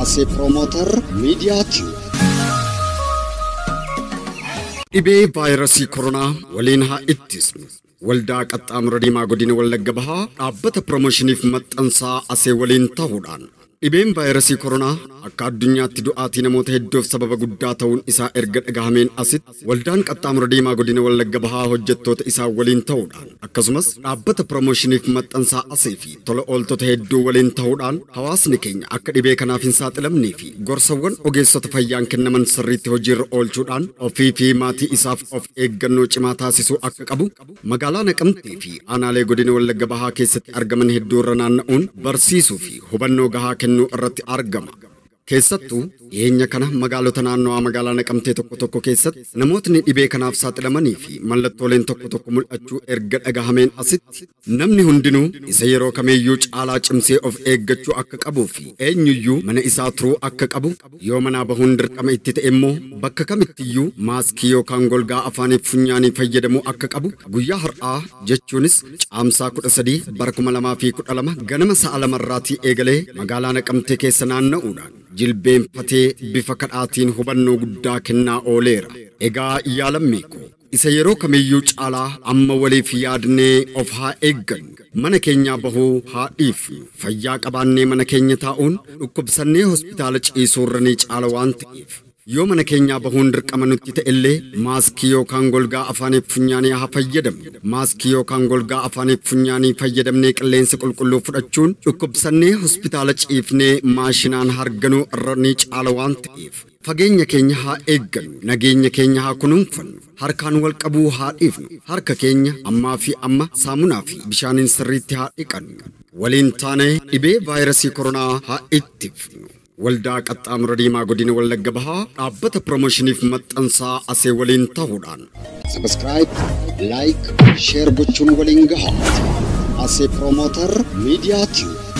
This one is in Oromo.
Asee Promoter Media Tube. Dhibee vaayirasii koronaa waliin haa ittisnu. Waldaa Qaxxaamura Diimaa Godina Wallagga Bahaa dhaabbata piroomoshiniif maxxansaa Asee waliin ta'uudhaan dhibeen vaayirasii koronaa akka addunyaatti du'aatii namoota hedduuf sababa guddaa ta'uun isaa erga dhagahameen asitti Waldaan Qaxxaamura Diimaa Godina Wallagga Bahaa hojjettoota isaa waliin ta'uudhaan akkasumas dhaabbata piroomoshiniif maxxansaa Asee fi tola ooltota hedduu waliin ta'uudhaan hawaasni keenya akka dhibee kanaaf hin saaxilamnee fi gorsawwan ogeessota fayyaan kennaman sirriitti hojiirra oolchuudhaan ofii fi maatii isaaf of eeggannoo cimaa taasisuu akka qabu magaalaa Naqamtee fi aanaalee godina Wallagga Bahaa keessatti argaman hedduu irra naanna'uun barsiisuu fi hubannoo gahaa kennuu irratti argama. Keessattuu dhiyeenya kana magaalota naannawaa magaalaa Naqamtee tokko tokko keessatti namootni dhibee kanaaf saaxilamanii fi mallattooleen tokko tokko mul'achuu erga dhagahameen asitti namni hundinuu isa yeroo kameeyyuu caalaa cimsee of eeggachuu akka qabuu fi eenyuyyuu mana isaa turuu akka qabu yoo manaa bahuun dirqama itti ta'e immoo bakka kamittiyyuu maaskii yookaan golgaa afaaniif funyaanii fayyadamuu akka qabu guyyaa har'aa jechuunis caamsaa 13 bara 2012 ganama sa'a 2 eegalee magaalaa Naqamtee keessa naanna'uudhaan jilbeenfatee bifa kadhaatiin hubannoo guddaa kennaa ooleera. Egaa yaa lammii koo, isa yeroo kamiyyuu caalaa amma waliif yaadnee of haa eeggannu. Mana keenyaa bahuu haa dhiifnu. Fayyaa qabaannee mana keenya taa'uun dhukkubsannee hospitaala ciisuurra ni caala waan ta'eef. Yoo mana keenyaa bahuun dirqama nutti ta'ellee maaskii yookaan golgaa afaaniif funyaanii haa fayyadamnu. Maaskii yookaan golgaa afaaniif funyaanii fayyadamnee qilleensa qulqulluu fudhachuun dhukkubsannee hospitaala ciifnee maashinaan harganuu irra ni caala waan ta'eef. Fageenya keenya haa eeggannu, nageenya keenya haa kunuunfannu, harkaan wal qabuu haa dhiifnu, harka keenya ammaa fi amma saamunaa fi bishaaniin sirriitti haa dhiqannu. Waliin taanee dhibee vaayirasii koronaa haa ittifnu. Waldaa Qaxxaamura Diimaa Godina Wallagga Bahaa dhaabbata piroomoshiniif maxxansaa Asee waliin ta'uudhaan. Subscribe, like, share gochuun waliin gahaa. Asee Promoter Media Tube.